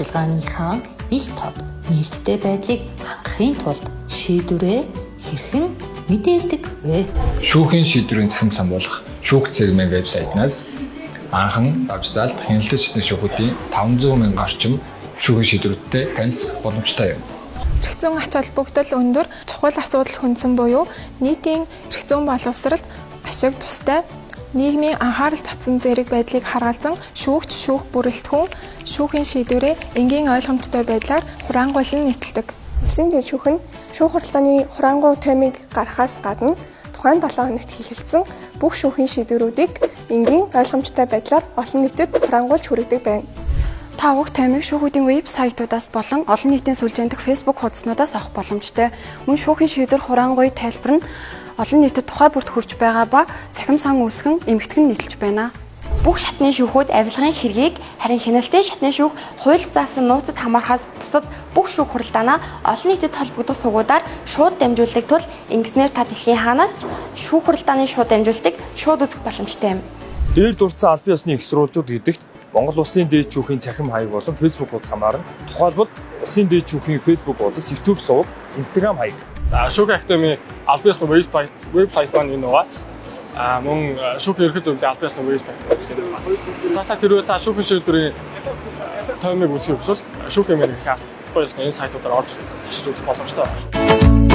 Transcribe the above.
судалгааныхаа ил тод нээлттэй байдлыг хангахын тулд шийдвэрээ хэрхэн мэдээлдэг вэ? Шүүхийн шийдвэрийн цахим сан болох Шүүх цэгмийн вебсайтнаас анхан давж заалт хяналтын шатны шүүхүүдийн 500 мянган орчим шүүхийн шийдвэрүүдтэй танилцах боломжтой юм. Эрх зүйн ач холбогдол өндөр, чухал асуудал хөндсөн буюу нийтийн эрх зүйн боловсролд ашиг тустай, нийгмийн анхаарал татсан зэрэг байдлыг харгалзан шүүгч, шүүх бүрэлдэхүүн шүүхийн шийдвэрээ энгийн ойлгомжтой байдлаар хураангуйлан нийтэлдэг. Улсын дээд шүүх нь шүүх хуралдааны хураангуй тоймыг гаргахаас гадна тухайн 7 хоногт хэлэлцсэн бүх шүүхийн шийдвэрүүдийг энгийн ойлгомжтой байдлаар олон нийтэд хураангуйлж хүргэдэг байна. Та уг тоймыг шүүхүүдийн веб сайтуудаас болон олон нийтийн сүлжээн дэх Facebook хуудаснуудаас авах боломжтой. Мөн шүүхийн шийдвэр хураангуй тайлбар нь олон нийтэд тухай бүрт хүрч байгаа ба цахим сан үүсгэн эмгэгтгэн нийтэлж байна. Бүх шатны шүүхүүд авилгын хэргийг, харин хяналтын шатны шүүх хуульд заасан нууцад хамаарахаас бусад бүх шүүх хуралдаанаа олон нийтэд холбогдох сувгуудаар шууд дамжуулдаг тул ингэснээр та дэлхийн хаанаас ч шүүх хуралдааны шууд дамжуулалтыг шууд үзэх боломжтой юм. Дээр дурдсан албан ёсны их сурвалжууд гэдэгт Монгол Улсын дээд шүүхийн цахим хаяг болон Facebook хуудас хамаарна. Тухайлбал, Улсын дээд шүүхийн Facebook хуудас, YouTube суваг, Instagram хаяг. Шүүхийн академийн албан ёсны веб сайт маань энэ байгаа. Мөн шүүхийн ерөнхий зөвлөлийн албан ёсны веб сайт гэсэн юм байна. Цаашдаа тэрвээ та шүүхийн шийдвэрийн тоймыг үзэхийг хүсвэл шүүхийн мэрэгэх албан ёсны энэ сайтуудаар орж туршиж үзэх боломжтой байна.